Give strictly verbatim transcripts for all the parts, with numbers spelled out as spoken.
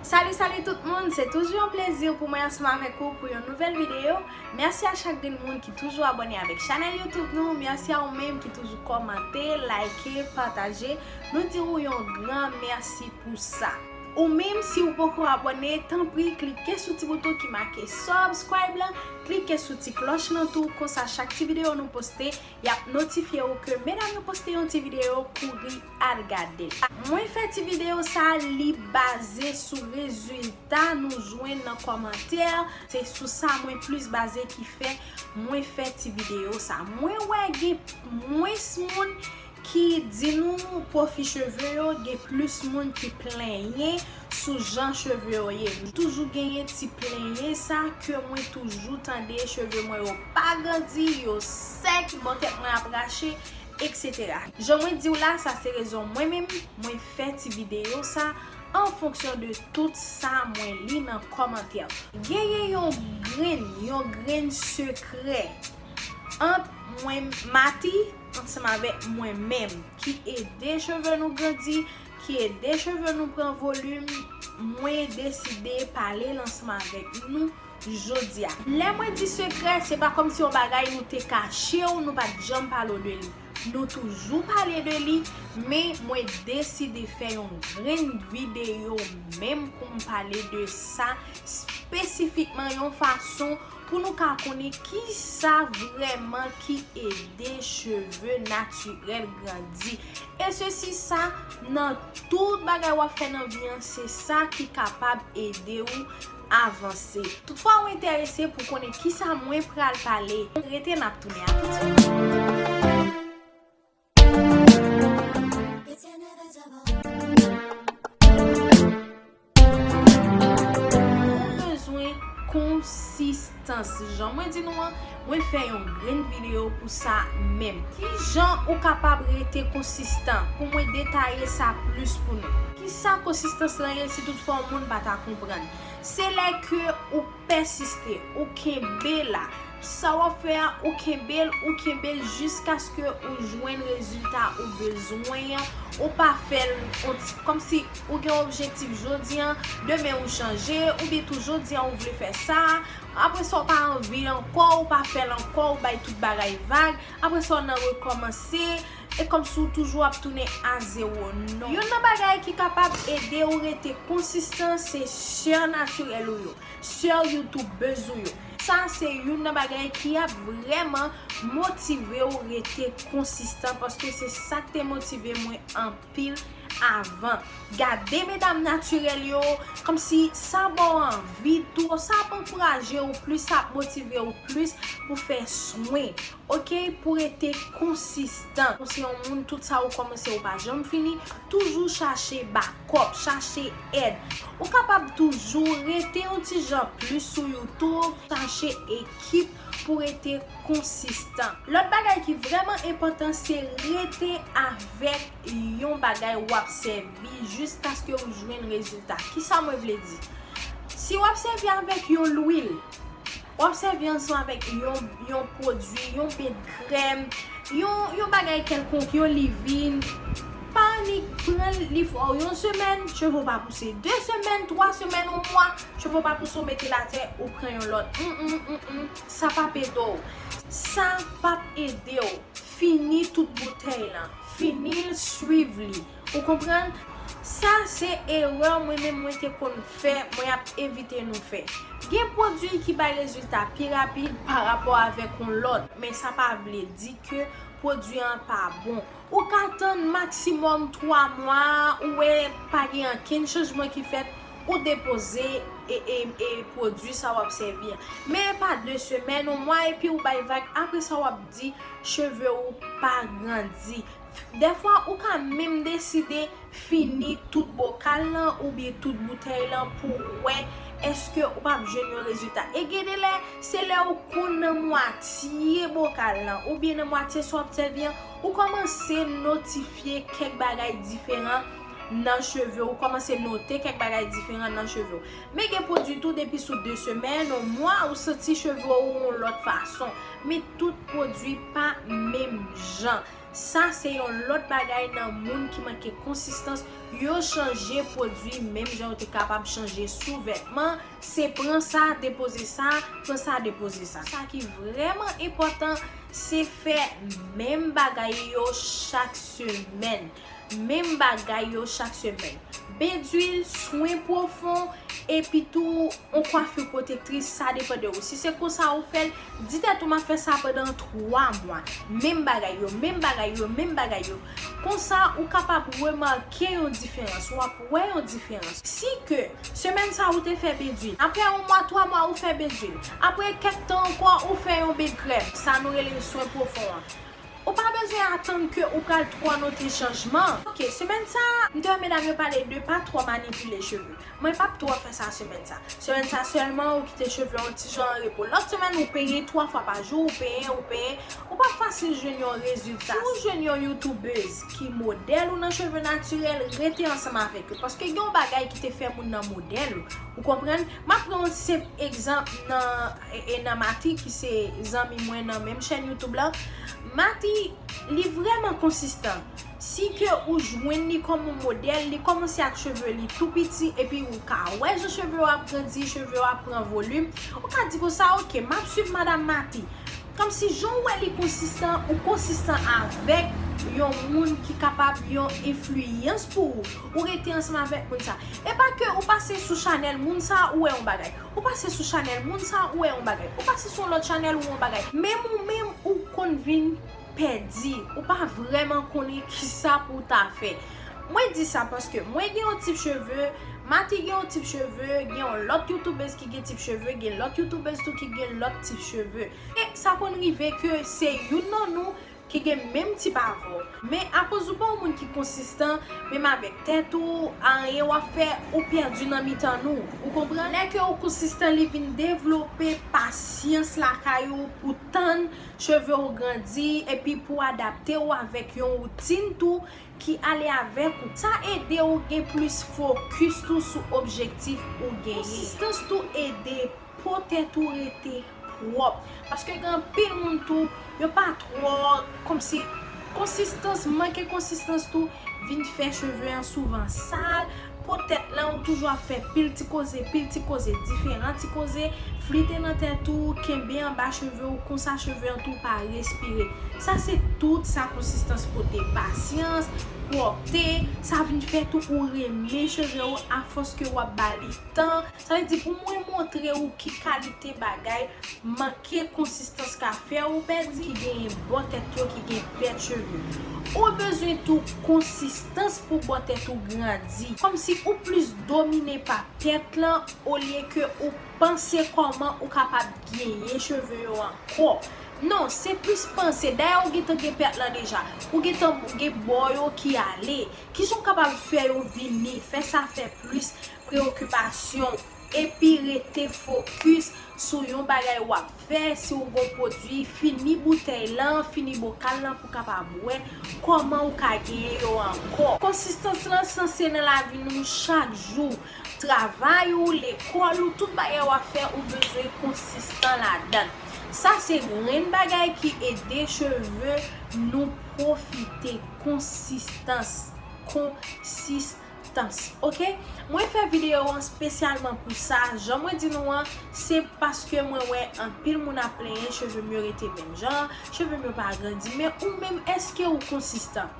Salut, salut tout moun, se toujou yon plezi pou mwen ansanm avèk ou pou yon nouvèl videyo. Mèsi a chak grenn moun ki toujou abòne avèk chanèl YouTube nou. Mèsi a ou menm ki toujou kòmante, like, pataje. Nou di ou yon gran mèsi pou sa. Ou menm, si ou poko abòne, tanpri klike sou ti bouton ki make subscribe lan, klike sou ti klòch lan tou, konsa chak ti videyo nou poste, y ap notifye ou ke medam yo poste yon ti videyo, kouri al gade l. Mwen fè ti videyo sa, li baze sou rezilta nou jwenn nan kòmantè. Se sou sa mwen plis baze ki fè mwen fè ti videyo sa. Mwen wè gen mwens moun ki di nou pwofi cheve yo, gen plis moun ki plenyen sou jan cheve yo ye. Toujou genyen ti plenyen sa ke mwen toujou tande, cheve mwen yo pa grandi, yo sèk, bò tèt mwen ap rache, et cetera. Jan mwen di w la, sa se rezon mwen menm, mwen fè ti videyo sa an fonksyon de tout sa mwen li nan kòmantè. Genyen yon grenn, yon grenn sekrè ant mwen, Mati, ansanm avèk mwen menm, ki ede cheve nou grandi, ki ede cheve nou pran volim, mwen deside pale l ansanm avèk nou jodi a. Lè mwen di sekrè, se pa kòmsi yon bagay nou te kache w, nou pa t janm pale w de li. Nou toujou pale de li, men mwen deside fè yon grenn videyo menm pou m pale de sa espesifikman, yon fason pou nou ka konnen kisa vrèman ki ede cheve natirèl grandi. E sesi sa, nan tout bagay w ap fè nan vi an, se sa ki kapab ede w avanse. Toutfwa ou enterese pou konnen kisa mwen pral pale, rete, n ap tounen. A tousuit. Ou bezwen konsistans. Jan mwen di nou an, mwen fè yon grenn videyo pou sa menm. Kijan ou kapab rete konsistan? Pou mwen detaye sa plis pou nou. Kisa konsistans lan ye, si toutfwa yon moun pa ta konprann? Se lè ke ou pèsiste, ou kenbe la. Sa w ap fè a, ou kenbe l, ou kenbe l jiskaske ou jwenn rezilta ou bezwen an. Ou pa fè l on ti, kòmsi ou gen yon objektif jodi an, demen ou chanje, oubyen tou jodi an ou vle fè sa, apre sa w pa anvi l ankò, ou pa fè l ankò, ou bay tout bagay vag, apre sa w nan rekòmanse, e kòmsi w toujou ap tounen a zewo. Non. Youn nan bagay ki kapab ede w rete konsistan, se sè natirèl ou yo, sè youtubeuse ou yo. Sa se youn nan bagay ki ap vrèman motive w rete konsistan, paske se sa k te motive mwen anpil avan. Gade medam natirèl yo, kòmsi sa ba w anvi tou, sa ap ankouraje w plis, sa ap motive w plis pou fè swen, oke, pou rete konsistan. Ou se yon moun, tout sa ou kòmanse ou pa janm fini, toujou chache bakòp, chache èd. Ou kapab toujou rete yon ti jan plis sou YouTube, chache ekip pou rete konsistan. Lòt bagay ki vrèman enpòtan, se rete avèk yon bagay w ap sèvi jiskaske ou jwenn rezilta. Kisa mwen vle di? Si w ap sèvi avèk yon lwil, w ap sèvi ansanm avèk yon, yon pwodui, yon beny krèm, yon, yon bagay kèlkonk, yon livin, pa annik pran l, li fè w yon semèn, cheve w pa pouse. De semèn, twa semèn, yon mwa, cheve w pa pouse, w mete l atè, ou pran yon lòt. Mm, mm, mm, mm. Sa p ap ede w. Sa p ap ede w. Fini tout boutèy lan. Fini l, swiv li. Ou konprann? Sa se erè mwen menm mwen te konn fè, mwen ap evite nou fè. Gen pwodui ki bay rezilta pi rapid pa rapò avèk yon lòt, men sa pa vle di ke pwodui an pa bon. Ou ka tann maksimòm twa mwa, ou wè pa gen ankenn chanjman ki fèt, ou depoze e, e, e pwodui sa w ap sèvi an. Men e pa de semèn, yon mwa, epi ou bay vag, apre sa w ap di cheve ou pa grandi. Dèfwa, ou ka menm deside fini tout bokal lan oubyen tout boutèy lan pou w wè èske ou p ap jwenn yon rezilta. E gen de lè, se lè ou konn nan mwatye bokal lan oubyen nan mwatye sa w ap sèvi an, ou kòmanse notifye kèk bagay diferan nan cheve w, ou kòmanse note kèk bagay diferan nan cheve w. Men gen pwodui tou, depi sou de semèn, yon mwa, ou santi cheve w yon lòt fason. Men tout pwodui pa menm jan. Sa se yon lòt bagay nan moun ki manke konsistans, yo chanje pwodui menm jan yo te kapab chanje souvètman, se pran sa, depoze sa, pran sa, depoze sa. Sa ki vrèman enpòtan, se fè menm bagay yo chak semèn. Menm bagay yo chak semèn. Bedwil, swen pwofon, epi tou yon kwafi pwotektris, sa depann de ou. Si se konsa ou fè l, di tèt ou m ap fè sa pandan twa mwa. Menm bagay yo, menm bagay yo, menm bagay yo. Konsa ou kapab remake yon diferans, w ap wè yon diferans. Si ke semèn sa ou te fè bedwil, apre yon mwa, twa mwa ou fè bedwil, apre kèk tan ankò ou fè yon bed krèm, sa nou rele swen pwofon an. Ou pa bezwen atann ke ou pral twò note chanjman. Ok, semèn sa, m te wè medam yo pale de pa twò manipile cheve. Mwen p ap twò fè sa semèn sa. Semèn sa sèlman, ou kite cheve yon ti jan an repo. Lòt semèn, ou penyen twa fwa pa jou, ou penyen, ou penyen. Ou p ap fasil jwenn yon rezilta. Si ou jwenn yon youtubèz ki modèl ou nan cheve natirèl, rete ansanm avèk yo. Paske gen yon bagay ki te fè moun nan modèl ou. Ou konprann? M ap pran yon senp egzanp nan e, e nan Mati ki se zanmi mwen nan menm chèn YouTube la. Mati, li vrèman konsistan. Si ke ou jwenn li kòm yon modèl, li kòmanse ak cheve li tou piti, epi ou ka wè jan cheve yo ap grandi, cheve yo ap pran volim. Ou ka di konsa, ok, m ap swiv madam Mati. Kòmsi jan w wè li konsistan, ou konsistan avèk yon moun ki kapab yon enfliyans pou ou. Ou rete ansanm avèk moun sa. E pa ke ou pase sou chanèl moun sa, ou wè yon bagay. Ou pase sou chanèl moun sa, ou wè yon bagay. Ou pase sou yon lòt chanèl, ou wè yon bagay. Menm ou menm, ou konn vin pèdi. Ou pa vrèman konnen kisa pou w ta fè. Mwen di sa paske mwen gen yon tip cheve, Mati gen yon tip cheve, gen yon lòt youtubèz ki gen tip cheve, gen lòt youtubèz tou ki gen lòt tip cheve. E sa konn rive ke se youn nan nou ki gen menm tip avè w. Men akoz ou pa yon moun ki konsistan, menm avèk tèt ou, anyen w ap fè, ou pèdi nan mitan nou. Ou konprann? Lè ke ou konsistan, li vin devlope pasyans lakay ou pou tann cheve w grandi, epi pou adapte w avèk yon woutin tou ki ale avèk ou. Sa ede w gen plis fokis tou sou objektif ou genyen. Konsistans tou ede po tèt ou rete pwòp. Paske gen anpil moun tou, yo pa twò, kòmsi konsistans, manke konsistans tou vin fè cheve an souvan sal, po tèt lan ou toujou ap fè pil ti koze, pil ti koze, diferan ti koze, flite nan tèt ou, kenbe anba cheve ou, konsa cheve an tou pa respire. Sa se tout sa konsistans pote, pasyans, pwòpte, sa vin fè tou ou renmen cheve ou afòs ke w ap ba li tan. Sa vle di pou mwen montre ou ki kalite bagay manke konsistans ka fè ou pèdi, ki genyen bò tèt yo, ki gen pèt cheve. Ou bezwen tou konsistans pou bò tèt ou grandi. Kòmsi ou plis domine pa tèt lan olye ke ou panse kòman ou kapab genyen cheve yo ankò. Non, se plis panse. Dayè ou gentan gen pèt lan deja. Ou gentan gen bò yo ki ale. Kijan w kapab fè yo vini, fè sa fè plis preyokipasyon w, epi rete fokis sou yon bagay w ap fè, si w gon pwodui, fini boutèy lan, fini bokal lan pou w kapab wè kòman ou ka genyen yo ankò. Konsistans lan sanse nan lavi nou chak jou. Travay ou, lekòl ou, tout bagay w ap fè, ou bezwen konsistan ladan. Sa se grenn bagay ki ede cheve nou pwofite. Konsistans. Konsistans. Ok? Mwen fè videyo an espesyalman pou sa. Jan mwen di nou an, se paske mwen wè anpil moun ap plenyen cheve m yo rete menm jan, cheve m yo pa grandi. Men ou menm, èske ou konsistan?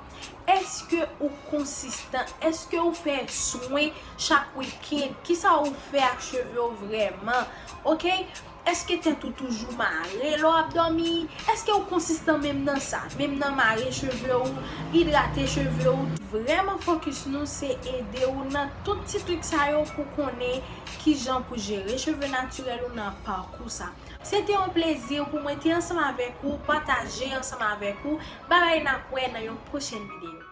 Èske ou konsistan? Èske ou fè swen chak wikenn? Kisa ou fè ak cheve w vrèman? Ok? Èske tèt ou toujou mare lè w ap dòmi? Èske ou konsistan menm nan sa? Menm nan mare cheve w, idrate cheve w? Vrèman fokis nou se ede w nan tout ti trik sa yo pou konnen kijan pou jere cheve natirèl ou nan pakou sa. Se te yon plezi pou mwen te ansanm avèk ou, pataje ansanm avèk ou bagay n ap wè nan yon pwochèn videyo.